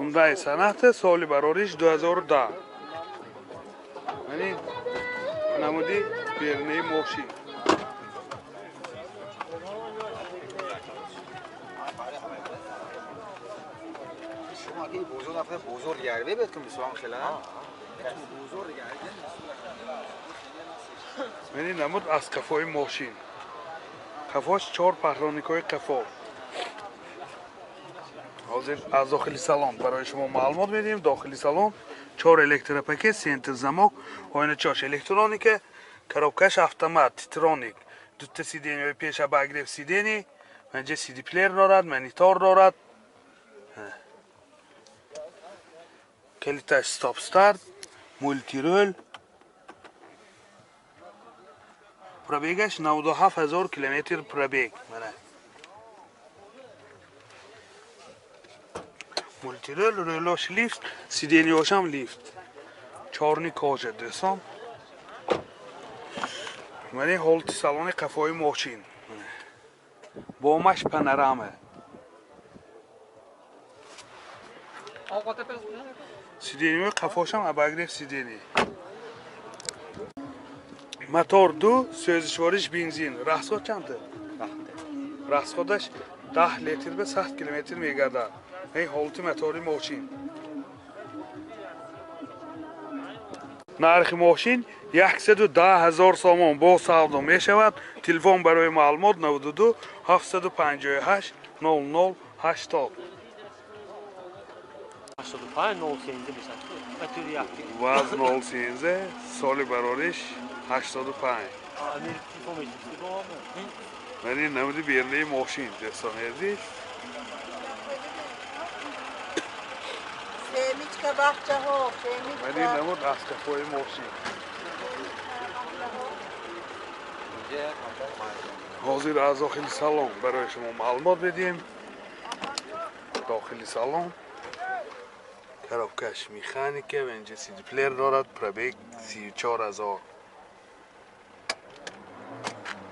Hyundai Sonata соли барориш 2010. Яъне намуди берунаи мошин. Яъне намуд аз қафои мошин. Қафош 4 паҳроникҳои қафо. Ҳозир аз дохили салон барои шумо маълумот медиҳем. Дохили салон 4 электропакет, центр замок, оиначош электроника, коробкаш автомат, титроник, дута сиденьяҳои пеш обогрев сидений, инҷа CD плеер дорад, монитор дорад, калиташ стоп старт, мултирол. Пробегаш 97 000 километр пробег. Мана мултирол, рӯлош лифт, сиденьяшам лифт. Чорни кожа дӯстон. Мана ҳолати салони қафои мошин. Бомаш панорама. Сиденьяи қафошам обогрев сидений. Мотор 2, сӯзишвориш бензин. Расход чанд? Расходаш 10 литр ба 100 километр мегардад. Ин ҳолати мотори мошин. Нархи мошин 110 000 сомон бо савдо мешавад. Телефон барои маълумот 92 758 00 80. Ваз 013, соли барориш 85. Ман ин намуди берунаи мошин дӯстони азиз. Ман ин намуд аз қафои мошин. Ҳозир аз дохили салон барои шумо маълумот медиҳем. Дохили салон коробкаш механика ва инҷа CD плеер дорад, пробег 34 000.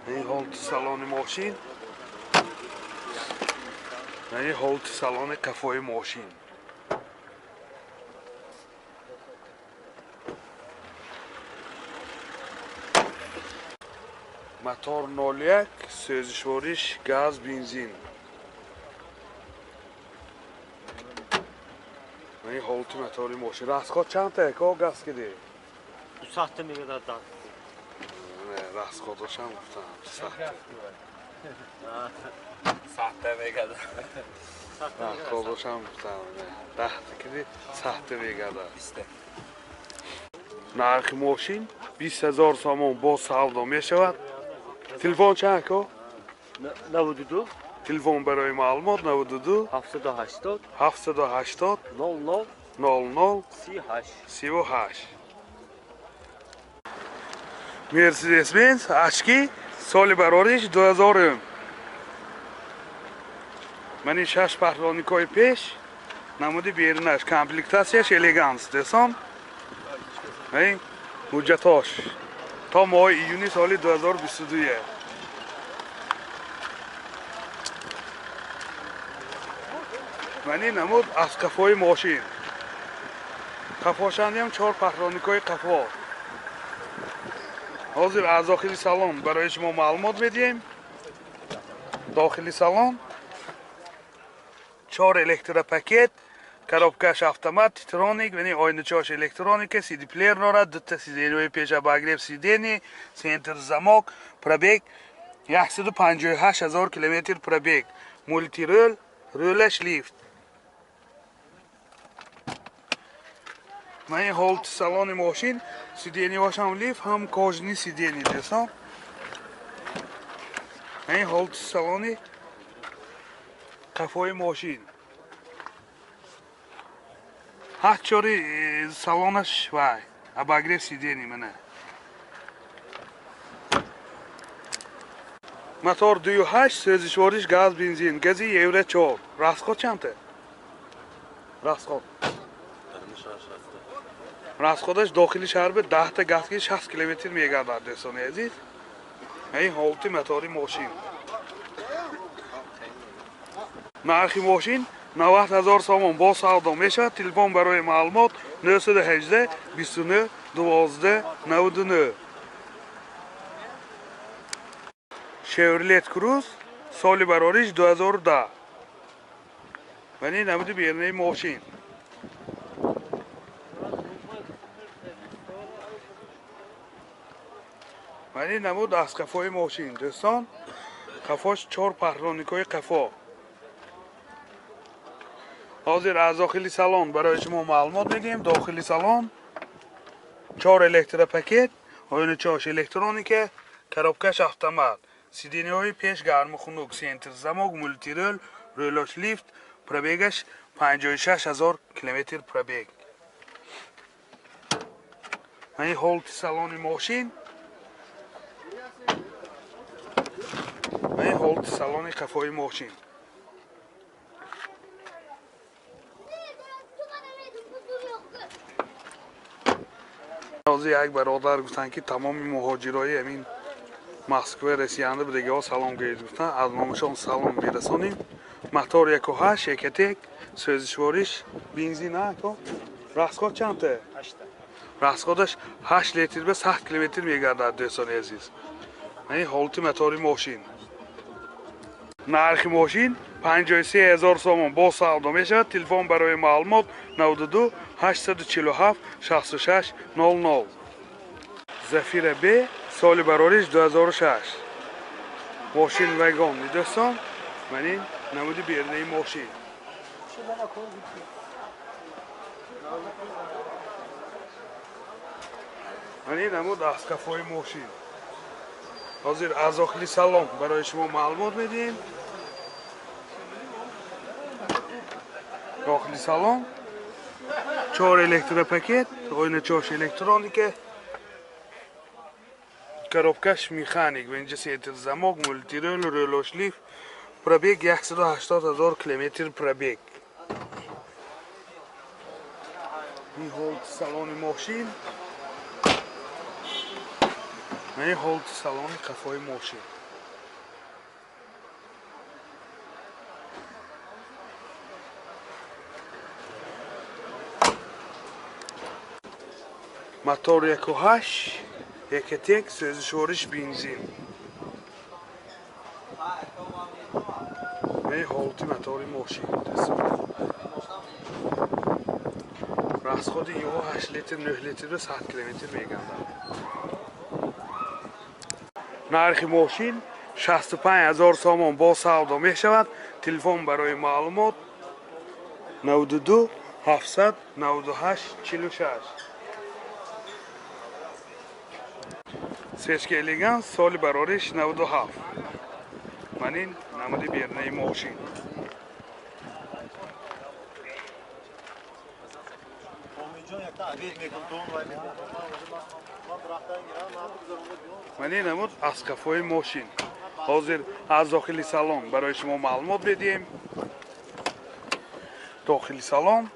Ин ҳолати салони мошин. Ин ҳолати салони қафои мошин. Мотор 01, сӯзишвориш газ, бензин. Ин ҳолати мотори мошин. Расход чанд та газ киди? 2 саатда мегардад. Расходошам гуфтам 2 саатда. Саатда мегардад. Расходошам гуфтам 10 киди саатда мегардад. Нархи мошин 20 000 сомон бо савдо мешавад. Телефон чанд ко? 92. Телефон барои маълумот 92 780 780 00 00 38 38. Mercedes-Benz Ашки соли барориш 2000. Ман ин 6 паҳлоникҳои пеш, намуди берунаш, комплектатсияш элеганс дӯстон. Ин ҳуҷҷатош то моҳи июни соли 2022. Ман ин намуд аз қафои мошин. Қафошандиам 4 паҳлоникҳои қафо. Ҳозир аз дохили салон барои шумо маълумот медиҳем. Дохили салон 4 электропакет, коробкаш автомат, титроник, яъне оиначош электроника, CD плеер дорад, дута сиденьяҳои пеш обогрев сидений, центр замок, пробег 158 000 километр пробег, мултирол, рӯлаш лифт. Ман ин ҳолати салони мошин, сиденьяҳошам лифт, ҳам кожаный сиденья дӯстон. Ман ин ҳолати салони қафои мошин. Ҳар чори салонаш вай обогрев сидений мана. Мотор 2.8, сӯзишвориш газ, бензин, гази Евро 4. Расход чандта? Расход. Расходаш дохили шаҳр ба 10 та газ ки 60 километр мегардад дӯстони азиз. Ин ҳолати мотори мошин. Нархи мошин 90 ҳазор сомон бо савдо мешавад. Телефон барои маълумот 918 29 12 99. Chevrolet Cruze соли барориш 2010. Вани намуди бернаи мошин. Вани намуд аз қафои мошин. Дӯстон, қафош 4 паҳлоникҳои қафо. Ҳозир аз дохили салон барои шумо маълумот медиҳем. Дохили салон 4 электропакет, оиначаҳош электроника, коробкаш автомат, сиденьяҳои пеш гарму хунук, центр замок, мультирӯл, рӯлош лифт, пробегаш 56 ҳазор километр пробег. Ин ҳолати салони мошин. Ин ҳолати салони қафои мошин. Ҳозир як бародар гуфтанд, ки тамоми муҳоҷирои ҳамин Москва Россияни дигаҳо салом гӯед гуфтанд. Аз номашон салом мерасонем. Мотор 1.8 Ecotec, сӯзишвориш бензин ако. Расход чандта? 8. Расходаш 8 литр ба 100 километр мегардад, дӯстони азиз. Ин ҳолати мотори мошин. Нархи мошин 53 ҳазор сомон бо савдо мешавад. Телефон барои маълумот 92 847 66 00. Зафира Б соли барориш 2006. Мошин вагон дӯстон. Ман ин намуди бернаи мошин. Ман ин намуд аз қафои мошин. Ҳозир аз дохили салон барои шумо маълумот медиҳем. Дохили салон 4 электропакет, оиначаҳош электроника, коробкаш механик, инҷа центр замок, мультирӯл, рӯлош лифт, пробег 180 ҳазор километр пробег. Ин ҳолати салони мошин. Ин ҳолати салони қафои мошин. Мотор 1.8 Ecotec, сӯзишвориш бензин. Ин ҳолати мотори мошин. Расходи инҳо 8 литр, 9 литр ба 100 километр мегардад. Нархи мошин 65 ҳазор сомон бо савдо мешавад. Телефон барои маълумот 92 798 46. Свечка Элеганс соли барориш 97. Ман ин намуди бернаи мошин. Ман ин намуд аз қафои мошин. Ҳозир аз дохили салон барои шумо маълумот медиҳем. Дохили салон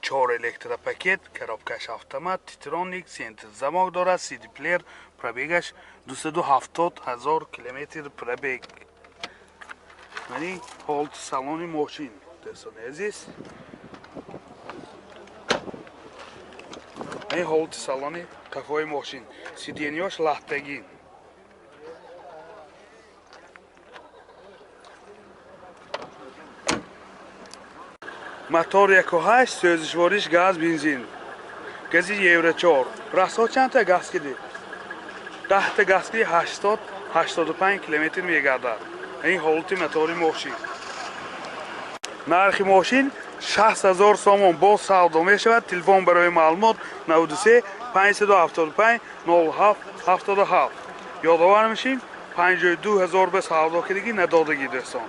4 электропакет, коробкаш автомат, титроник, центр замок дорад, CD плеер, пробегаш 270 ҳазор километр пробег. Ман ин ҳолати салони мошин, дӯстони азиз. Ин ҳолати салони қафои мошин. Сиденьяш лахтагин. Мотор 1.8, сӯзишвориш газ, бензин. Гази Евро 4. Расход чандта газ киди? 10 газ киди 80 85 километр мегардад. Ин ҳолати мотори мошин. Нархи мошин 60 ҳазор сомон бо савдо мешавад. Телефон барои маълумот 93 575 07 77. Ёдовар мешем 52 ҳазор ба савдо кардагӣ надодагӣ, дӯстон.